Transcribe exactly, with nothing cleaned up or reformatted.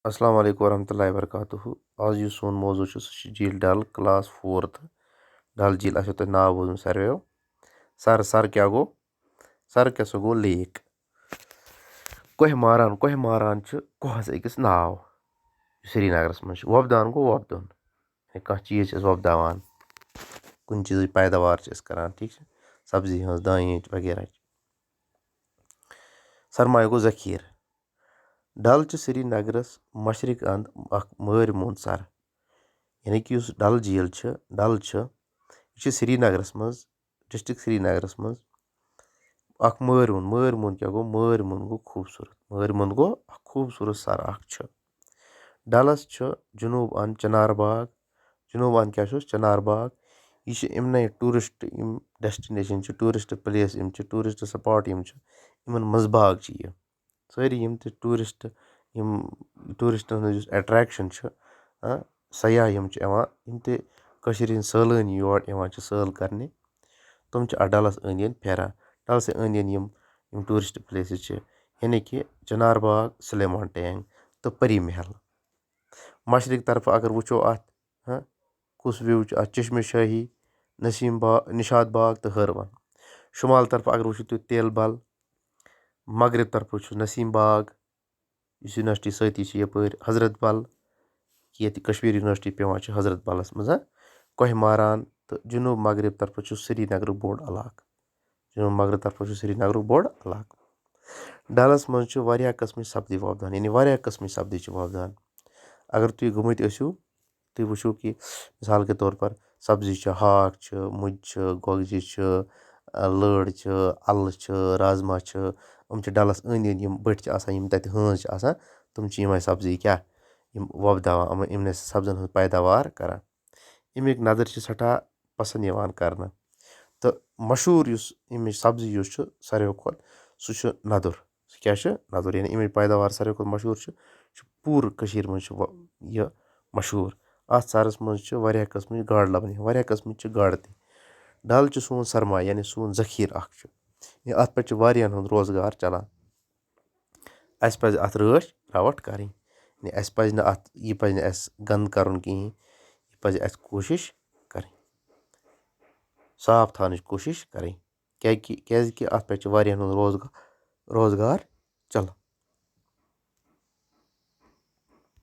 السلام علیکم ورحمۃ اللہ وبرکاتہ۔ آز یُس سون موضوع چھُ، سُہ چھُ جھیل ڈل، کلاس فورتھ۔ ڈل جھیل آسیو تۄہہِ ناو بوٗزمُت ساروِیو۔ سر، سر کیٛاہ گوٚو؟ سر کیٛاہ سا گوٚو؟ لیک۔ کوہ ماران، کوہ ماران چھُ کوہَس أکِس ناو، یُس سرینگرَس منٛز چھُ۔ وۄپدان گوٚو وۄپدُن، یعنی کانٛہہ چیٖز چھِ أسۍ وۄپداوان، کُنہِ چیٖزٕچ پیداوار چھِ أسۍ کَران، ٹھیٖک چھِ، سبزی ہٕنٛز، دانہِ وغیرہ۔ سرمایہِ گوٚو ذخیٖرٕ۔ ڈل چھُ سرینگرَس مشرق اند اکھ مٲرۍ موٚنٛد سر، یعنی کہِ یُس ڈل جھیل چھِ، ڈل چھِ، یہِ چھِ سرینگرَس منٛز، ڈسٹرکٹ سرینگرَس منٛز اکھ مٲرۍ موٚنٛد۔ مٲرۍ موٚنٛد کیٛاہ گوٚو؟ مٲرۍ موٚنٛد گوٚو خوٗبصوٗرت۔ مٲرۍ موٚنٛد گوٚو اکھ خوٗبصوٗرت سر اکھ چھُ۔ ڈلس چھُ جنوٗب اند چنار باغ۔ جنوٗب اند کیٛاہ چھُس؟ چنار باغ۔ یہِ چھِ یِمنٕے tourist، یِم destination چھِ، tourist place یِم چھِ، tourist spot یِم چھِ، یِمن منٛز باغ چھِ یہِ۔ سٲری یِم تہِ tourist، یِم touristن ہٕنٛز یُس attraction چھِ، ہاں، سیاح یِم چھِ یِوان، یِم تہِ کٔشیٖرِ ہٕنٛدۍ سٲلٲنۍ یور یِوان چھِ سٲل کرنہِ، تِم چھِ اَتھ ڈَلَس أنٛدۍ أنٛدۍ پھیران۔ ڈَلسٕے أنٛدۍ أنٛدۍ یِم، یِم tourist places چھِ، یعنی کہِ چنار باغ، سلیمان ٹینگ تہٕ پری محل۔ مشرق طرفہٕ اگر وٕچھو اَتھ، ہاں، کُس view چھُ اَتھ؟ چشمہ شاہی، نسیم باغ، نشاط باغ تہٕ ہٲروَن۔ شمال طرفہٕ اگر وٕچھِو تُہۍ تیل بل، مغرب طرفہٕ چھُ نسیم باغ، یُس university سۭتی چھِ یَپٲرۍ حضرت بل، کہِ ییٚتہِ کشمیر university پٮ۪وان چھِ حضرت بلَس منٛز، ہاں، کوہ ماران تہٕ جنوٗب مغرب طرفہٕ چھُ سرینگرُک بوٚڑ علاقہٕ۔ جنوٗب مغرب طرفہٕ چھُ سرینگرُک بوٚڑ علاقہٕ۔ ڈلس منٛز چھِ واریاہ قٕسمٕچ سبزی وۄپدان، یعنی واریاہ قٕسمٕچ سبزی چھِ وۄپدان۔ اگر تُہۍ گٔمٕتۍ ٲسِو، تُہۍ وٕچھِو کہِ مثال کے طور پر سبزی چھِ، ہاکھ چھِ، مُجہِ چھِ، گۄگجہِ چھِ، لٔر چھِ، اَلہٕ چھِ، رازما چھِ، یِم چھِ ڈلس أنٛدۍ أنٛدۍ یِم بٔٹھۍ چھِ آسان، یِم تَتہِ ہٲنز چھِ آسان، تِم چھِ یِمے سبزی کیٛاہ، یِم وۄپداوان، یِمن، یِمنٕے سبزن ہٕنٛز پیداوار کران۔ اَمِکۍ نَدٕرۍ چھِ سٮ۪ٹھاہ پسنٛد یِوان کرنہٕ۔ تہٕ مشہوٗر یُس اَمِچ سبزی یُس چھُ ساروِیو کھۄتہٕ، سُہ چھُ نَدُر۔ سُہ کیٛاہ چھُ؟ نَدُر۔ یعنی اَمِچ پیداوار ساروِیو کھۄتہٕ مشہوٗر چھُ، چھُ پوٗرٕ کٔشیٖرِ منٛز چھُ وۄ-، یہِ مشہوٗر۔ اَتھ سرَس منٛز چھِ واریاہ قٕسمٕچ گاڈٕ لَبنہٕ، واریاہ قٕسمٕچ چھِ گاڈٕ تہِ۔ ڈَل چھُ سون سرمایہِ، یعنی سون ذخیٖرٕ اَکھ چھُ۔ یہِ، اَتھ پٮ۪ٹھ چھُ واریاہَن ہُنٛد روزگار چلان۔ اَسہِ پَزِ اَتھ رٲچھ راوَٹھ کَرٕنۍ۔ یعنی اَسہِ پَزِ نہٕ اَتھ، یہِ پَزِ نہٕ اَسہِ گنٛد کَرُن کِہیٖنۍ۔ یہِ پَزِ اَسہِ کوٗشِش کَرٕنۍ، صاف تھاونٕچ کوٗشِش کَرٕنۍ۔ کیٛازِ کہِ، کیٛازِ کہِ اَتھ پٮ۪ٹھ چھِ واریاہَن ہُنٛد روزگار، روزگار چلان۔